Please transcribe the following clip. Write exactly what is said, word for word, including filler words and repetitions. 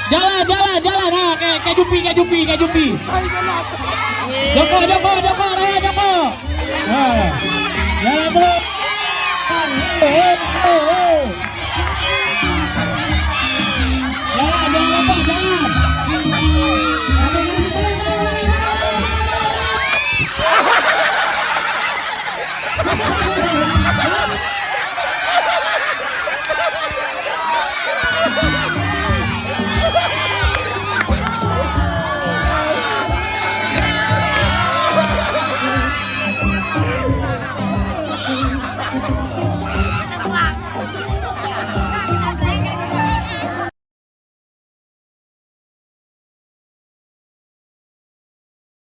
Jalan, jalan, jalan. Ha, ke, ke jupi, ke jupi, ke jupi. Joko, joko, joko, raya joko. Ha. Jalan terus. Oh, oh, oh, oh.